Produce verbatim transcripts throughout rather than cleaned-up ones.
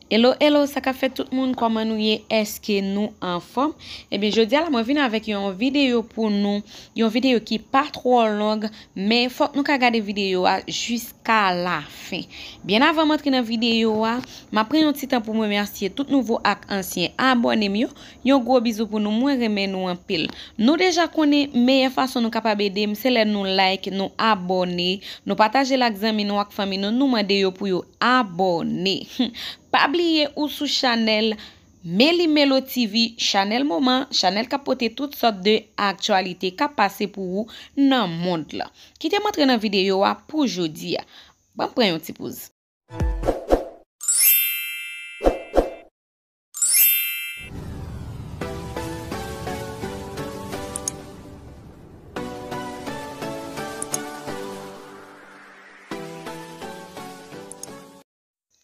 Hello, hello, sa k ap fèt tout moun? Kòman nou ye? Èske nou anfòm? Ebyen, jodi a la, mwen vin avèk yon videyo pou nou, yon videyo ki pa twò long, men fòk nou ka gade videyo a jiska lafen. Byen avan m antre nan videyo a, m ap pran yon ti tan pou m remèsye tout nouvo ak ansyen abòne m yo. Yon gwo bizou pou nou, mwen renmen nou anpil. Nou deja konnen meyè fason nou kapab ede m, se lè nou like, nou abòne, nou pataje l ak zanmi nou, ak fanmi nou, nou mande yo pou yo abòne. Pa bliye ou sou chanèl Meli Melo T V, chanèl moman, chanèl k ap pote tout sòt de aktyalite k ap pase pou ou nan mond lan. Kite m antre nan videyo a pou jodi a. Ban m pran yon ti poz.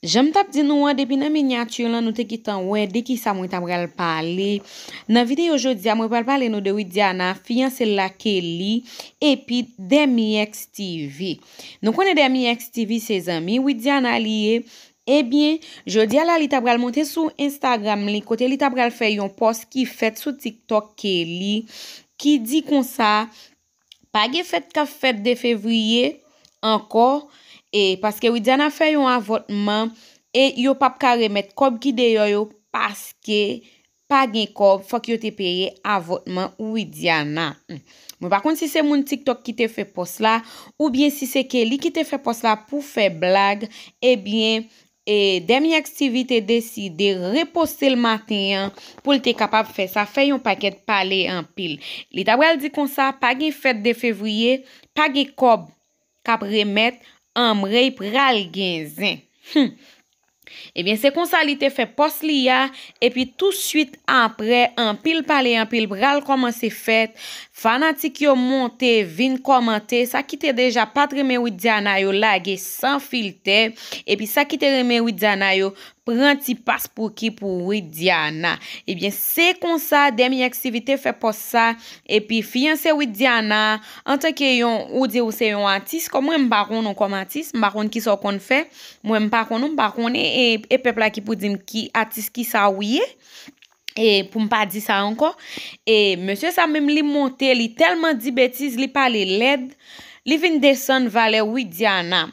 Jan m t ap di nou an, depi nan minyati lan, nou te gentan wè de kisa mwen ta pral pale. Nan videyo jodi a, mwen pral pale nou de Widiana, fiyanse l la Kelly, epi Demi X T V. Nou konnen Demi X T V se zanmi Widiana li ye. Ebyen, jodi a la, li ta pral monte sou Instagram li, kote li ta pral fè yon pòs ki fèt sou TikTok Kelly, ki di konsa, pa gen fèt k ap fèt de fevriye ankò, e paske Widiana fè yon avòtman, e yo p ap ka remèt kòb ki deyò yo, paske pa gen kòb, fòk yo te peye avòtman Widiana. Hmm. Mwen pa konn si se moun TikTok ki te fè pòs la, oubyen si se Kelly ki te fè pòs la pou fè blag, ebyen, e Demi X T V te deside reposte l maten an pou l te kapab fè sa, fè yon pakèt pale anpil. Li ta pral di konsa, pa gen fèt de fevriye, pa gen kòb k ap remèt, anmrey pral gen zen. Hmm. Ebyen, se konsa li te fè pòs li a, epi touswit apre, anpil pale, anpil pral kòmanse fèt. Fanatik yo monte, vin kòmante. Sa ki te deja pa t renmen Widiana yo lage san filtè. Epi sa ki te renmen Widiana yo pran ti pas pou ki pou Widiana. Ebyen, se konsa Demi X T V te fè pòs sa. Epi fiyanse Widiana, antanke yon, ou di ou se yon atis, kòm mwen m pa konn ou kòm atis, m pa konn kisa w konn fè. Mwen, m pa konn ou, m pa konnen, e, e pèp la ki pou di m ki atis kisa ou ye, e pou m pa di sa ankò. E mesye sa menm, li monte, li tèlman di betiz, li pale lèd, li vin desann valè Widiana.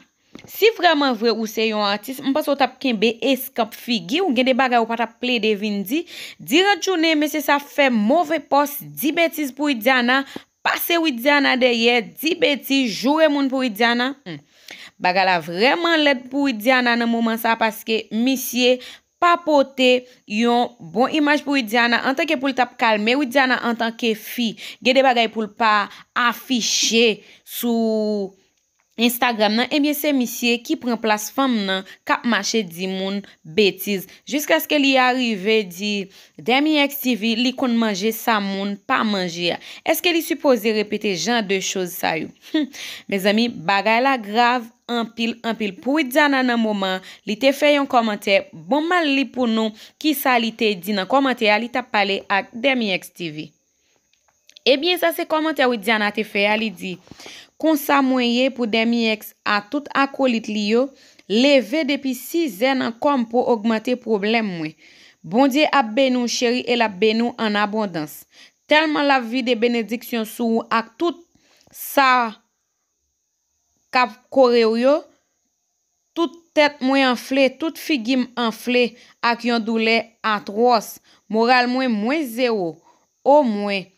Si vrèman vre ou se yon atis, m panse w t ap kenbe eskanp figi w, gen de bagay ou pa t ap plede vin di. Diran jounen, mesye sa fè move pòs, di betiz pou Widiana, pase Widiana dèyè, di betiz, joure moun pou Widiana. Hmm. Bagay la vrèman lèd pou Widiana nan moman sa, paske misye pa pote yon bon imaj pou Widiana, antanke pou l t ap kalme Widiana antanke fi. Gen de bagay pou l pa afiche sou Instagram nan, ebyen se misye ki pran plas fanm nan k ap mache di moun betiz, jiskaske li arive di Demi X T V li konn manje sa moun pa manje a. Èske li sipoze repete jan de choz sa yo? Hmm. Mezanmi, bagay la grav anpil, anpil pou Widiana nan moman. Li te fè yon kòmantè, bon, m al li pou nou kisa li te di nan kòmantè a, li t ap pale ak Demi X T V. Ebyen, sa se kòmantè Widiana te fè a, li di, konsa mwen ye pou Demi X a tout akolit li yo, leve depi sizè nan kò m pou ogmante pwoblèm mwen. Bondye ap beni w, cheri, e l ap beni w an abondans. Tèlman l ap vide benediksyon sou ou ak tout sa k ap kore w yo, tout tèt mwen anfle, tout figi m anfle ak yon doulè atwòs. Moral mwen, mwen zewo. O mwen,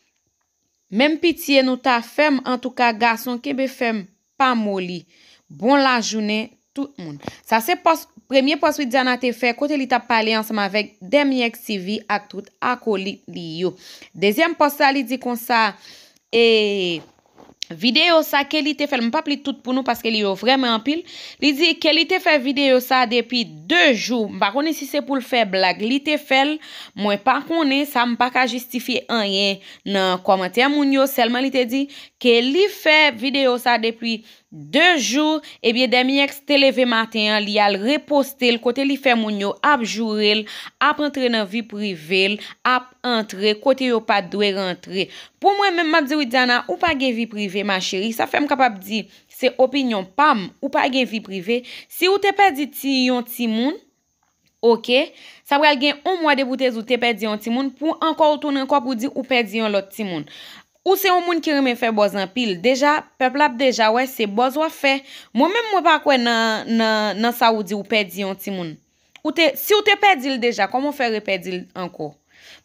menm pitye nou ta fè m, antouka, gason, kenbe fè m, pa moli. Bon lajounen, tout moun. Sa se pòs, premye pòs Widiana te fè, kote li t ap pale ansanm avèk Demi X T V ak tout akolit li yo. Dezyèm pòs la, li di konsa, e, videyo sa Kelly te fè l, m p ap li tout pou nou paske li yo vrèman anpil. Li di Kelly te fè videyo sa depi de jou. M pa konnen si se pou l fè blag. Li te fè l, mwen pa konnen sa, m pa ka jistifye anyen nan kòmantè moun yo. Sèlman li te di Kelly fè videyo sa depi de jou, ebyen, Demi X te leve maten an, li al reposte l, kote li fè moun yo ap joure l, ap antre nan vi prive l, ap antre kote yo pa t dwe rantre. Pou mwen menm, m ap di Widiana, ou pa gen vi prive, ma chérie. Sa fè m kapab di, se opinyon pa m, ou pa gen vi prive. Si ou te pèdi ti, yon timoun, Ok, sa pral gen yon mwa depi w te di w te pèdi yon timoun, pou ankò w tounen ankò pou w di ou pèdi yon lòt timoun. Ou se yon moun ki renmen fè buzz anpil. Deja, pèp la ap deja wè se buzz w ap fè. Mwen menm, mwen pa kwè nan, nan, nan sa ou di ou pèdi yon timoun. Ou te, si w te pèdi l deja, kòman w fè repèdi l ankò?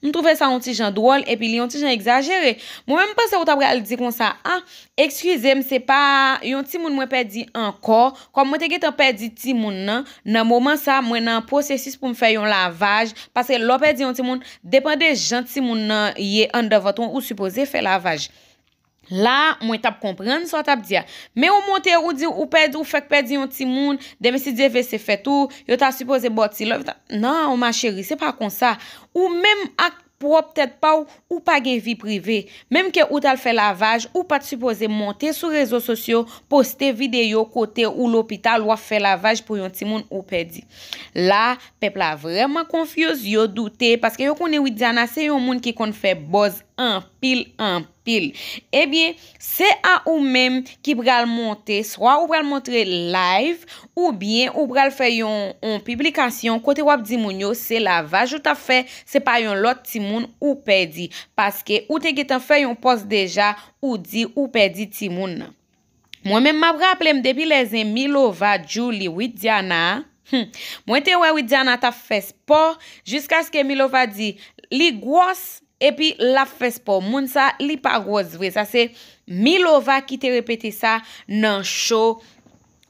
M twouve sa yon ti jan dwòl, epi li yon ti jan egzajere. Mwen menm, m panse ou ta pral di konsa, a, eskize m, se pa yon timoun mwen pèdi ankò. Kòm mwen te gentan pèdi timoun nan, nan moman sa, mwen nan pwosesis pou m fè yon lavaj, paske lè w pèdi yon timoun, depann de jan timoun nan ye anndan vant ou, ou sipoze fè lavaj. La, mwen t ap konprann sa w t ap di a. Men ou monte, ou di ou pèdi, ou fèk pèdi yon timoun, demen si Dye vle se fèt ou, yo ta sipoze ba w ti love. Non, ma chérie, se pa konsa. Ou menm ak pwòp tèt pa w, ou pa gen vi prive. Menm ke ou t al fè lavaj, ou pa t sipoze monte sou rezo sosyo, poste videyo kote ou lopital, w ap fè lavaj pou yon timoun ou pèdi. La, pèp la vrèman confuse, yo doute, paske yo konnen Widiana se yon moun ki konn fè buzz anpil, anpil. Ebyen, se a ou menm ki pral monte, swa ou pral montre live, oubyen ou pral fè yon, yon piblikasyon kote w ap di moun yo se lavaj ou t ap fè, se pa yon lòt timoun ou pèdi. Paske ou te gentan fè yon pòs deja, ou di ou pèdi timoun nan. Mwen menm, m ap raple m depi lè zen Milova, Djouly, Widiana, hmm, mwen te wè Widiana t ap fè spò, jiskaske Milova di li gwòs, epi l ap fè spò. Moun sa, li pa gwòs vre. Sa se Milova ki te repete sa nan show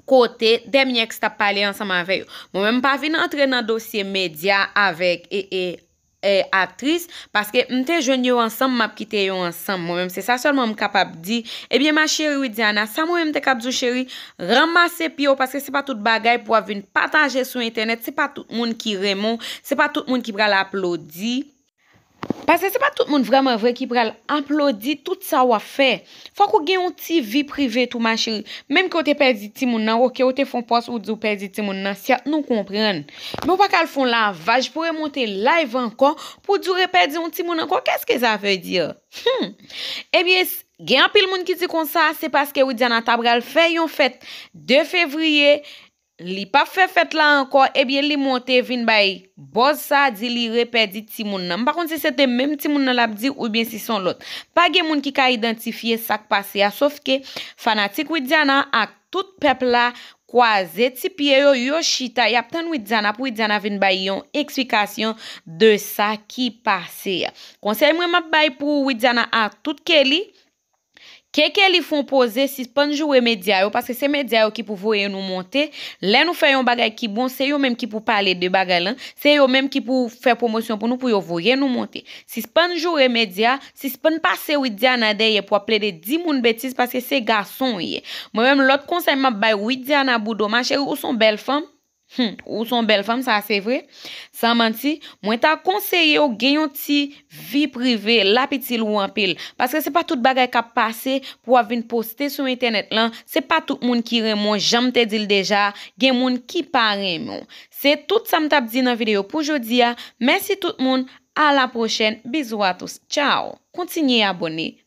kote Dèmyèks t ap pale ansanm avè yo. Mwen menm, m pa vin antre nan dosye medya avèk, e, e, e, aktris, paske m te jwenn yo ansanm, m ap kite yo ansanm. Mwen menm, se sa sèlman m kapab di. Ebyen, ma chérie Widiana, sa mwen menm te kab di w, cheri, ranmase pye w, paske se pa tout bagay pou w ap vin pataje sou entènèt. Se pa tout moun ki renmen w, se pa tout moun ki pral aplodi. Paske se pa tout moun vrèman vre ki pral aplodi tout sa w ap fè. Fòk ou gen yon ti vi prive tou, ma chérie. Menm ke w te pèdi timoun nan, oke, ou te fè yon pòs, ou di w pèdi timoun nan, sèt, nou konprann. Men ou pa ka al fè yon lavaj pou remonte live ankò, pou di w repèdi yon timoun ankò. Qu'est-ce que ça veut dire? Hmm. Ebyen, s-, gen anpil moun ki di konsa, se paske Widiana ta pral fè yon fèt de fevriye, li p ap fè fèt la ankò, ebyen, li monte vin bay buzz sa, di li repèdi timoun nan. M pa konn si se te menm timoun nan l ap di oubyen si se yon lòt. Pa gen moun ki ka idantifye sa k pase a, sof ke fanatik Widiana ak tout pèp la kwaze ti pye yo, yo chita, y ap tann Widiana pou Widiana vin bay yon eksplikasyon de sa ki pase a. Konsèy mwen m ap bay pou Widiana ak tout Kelly, ke Kelly fè yon poze, sispann joure medya yo, paske se medya yo ki pou voye nou monte. Lè nou fè yon bagay ki bon, se yo menm ki pou pale de bagay lan, se yo menm ki pou fè pwomosyon pou nou, pou yo voye nou monte. Sispann joure medya, sispann pase Widiana dèyè pou ap plede di moun betiz, paske se gason w ye. Mwen menm, lòt konsèy m ap bay Widiana Boudreau, ma chérie, ou se yon bèl fanm. Hmm, ou se yon bèl fanm, sa se vre. San manti, mwen ta konseye w gen yon ti vi prive, lap itil ou anpil. Paske se pa tout bagay k ap pase pou w ap vin poste sou entènèt lan. Se pa tout moun ki renmen w, jan m te di l deja, gen moun ki pa renmen w. Se tout sa m t ap di nan videyo pou jodi a. Mèsi tout moun, à la prochaine, bisous à tous, ciao. Kontinye abòne.